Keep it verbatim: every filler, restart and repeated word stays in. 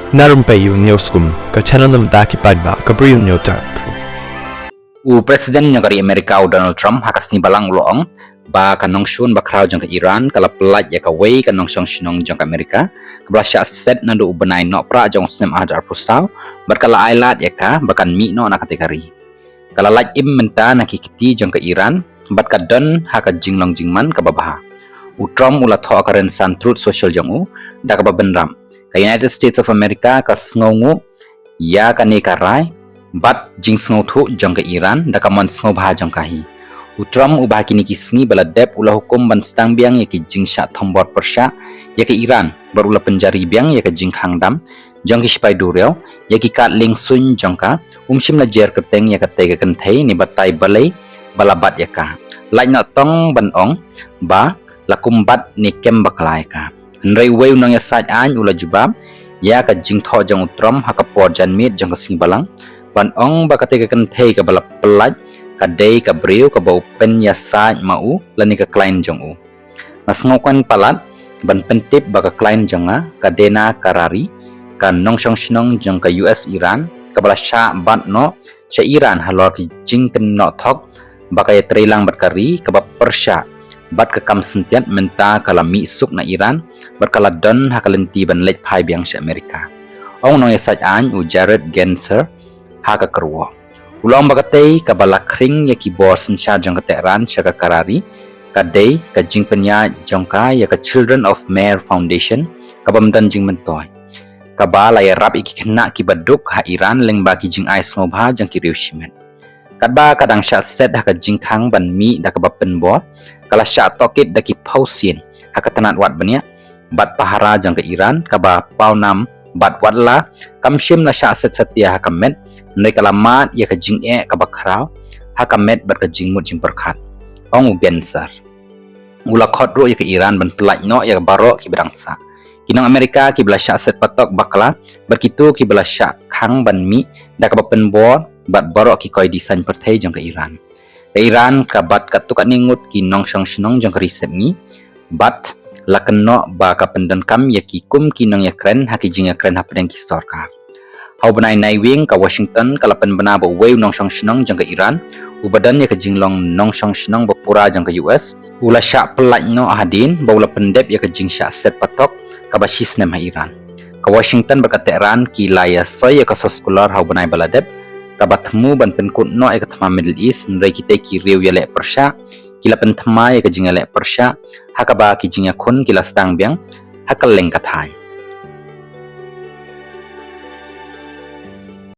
Na Rympei U Newsroom, ka channel na bynta ki paidbah ka Bri U Newsroom. U President jong ka ri Amerika u Donald Trump ha ka sngi Balang u la ong ba ka nongshun bakhraw jong ka Iran ka la pyllait ïa kawei ka nongshong shnong jong ka Amerika kaba la shah set naduh u bnai Nohprah jong u snem ar hajar arphew saw bad ka la ai lad ïa ka ba kan mih noh na katei ka ri. Ka la lait im mynta na ki kti jong ka Iran bad ka don ha ka jinglong jingman kaba bha. U Trump u la thoh ha ka rynsan Truth Social jong u da kaba bynrap, ka United States of America ka sngewnguh ïa kane ka rai bad jingsngewthuh jong ka Iran da ka mon sngewbha jong ka hi. U Trump uba ha kine ki sngi ba la dep u la hukum ban sdang biang ïa ki jingshah thombor pyrshah ïa ka Iran bad u la pynjari biang ïa ka jingkhang dam jong ki shipai duriaw ïa ki kad liengsuiñ jong ka, um shym la jer kyrteng ïa katei ka kynthei ne batai balei ba la bat ïa ka. Lait noh tang ban ong ba la kumbat ne kem bakla ïa ka. Hynrei uwei u nongïasaid aiñ u la jubab ïa ka jingthoh jong u Trump ha ka por janmiet jong ka sngi Balang ban ong ba katei ka kynthei kaba la pyllait ka dei ka briew kaba u pynïasaid ma u lane ka client jong u. Nga sngewkmen palat ban pyntip ba ka client jong nga, ka Dena Karari, ka nongshong shnong jong ka U S Iran, kaba la shah bat noh sha Iran halor ki jingkynnoh thok ba ka ïatreilang bad ka ri kaba pyrshah bad ka kam syntiat, mynta ka la mih suk na Iran bad ka la don ha ka lynti ban leit phai biang sha Amerika. Ong u nongïasaid aiñ u Jared Genser ha ka kyrwoh. U la ong ba katei kaba la khring ïa ki bor synshar jong ka Tehran sha ka Karari ka dei ka jingpynïaid jong ka ïa ka Children of Mayor Foundation kaba ym don jingmyntoi, kaba la ïarap ïa ki khynnah kiba duk ha Iran lyngba ki jingai sngewbha jong ki riew shimet. Katba ka dang shah set ha ka jingkhang ban mih da kaba pynbor, ka la shah tohkit da ki phawsien ha ka tnat wad bniah bad pahara jong ka Iran kaba pawnam bad watla kam shym la shah set satia ha ka met, hynrei ka la mad ïa ka jingeh kaba khraw ha ka met bad ka jingmut jingpyrkhat, ong u Genser. U la khot ruh ïa ka Iran ban pyllait noh ïa baroh kiba dang sah, ki nong Amerika kiba la shah set patok bakla bad kito kiba la shah khang ban mih da kaba pynbor bad baroh ki koidi saiñ pyrthei jong ka Iran. Ka Iran ka bat katto katne ngut ki nongshong shnong jong ka ri sepngi bad la kynnoh ba ka pyndonkam ïa ki kum ki nongïakren ha ki jingïakren hapdeng ki sorkar. Ha u bnai Naiwieng ka Washington ka la pynbna ba uwei u nongshong shnong jong ka Iran uba don ïa ka jinglong nongshong shnong bapura jong ka U S u la shah pyllait noh hadien ba u la pyndep ïa ka jingshah set patok kaba shisnem ha Iran. Ka Washington bad ka Tehran ki la ïasoi ïa ka soskular ha u bnai ba la dep kaba thmu ban pynkut noh ïa ka thma Middle East, hynrei kitei ki riew ïaleh pyrshah ki la pynthymmai ïa ka jingïaleh pyrshah ha kaba ki jingïakhun ki la sdang biang ha kylleng ka thaiñ.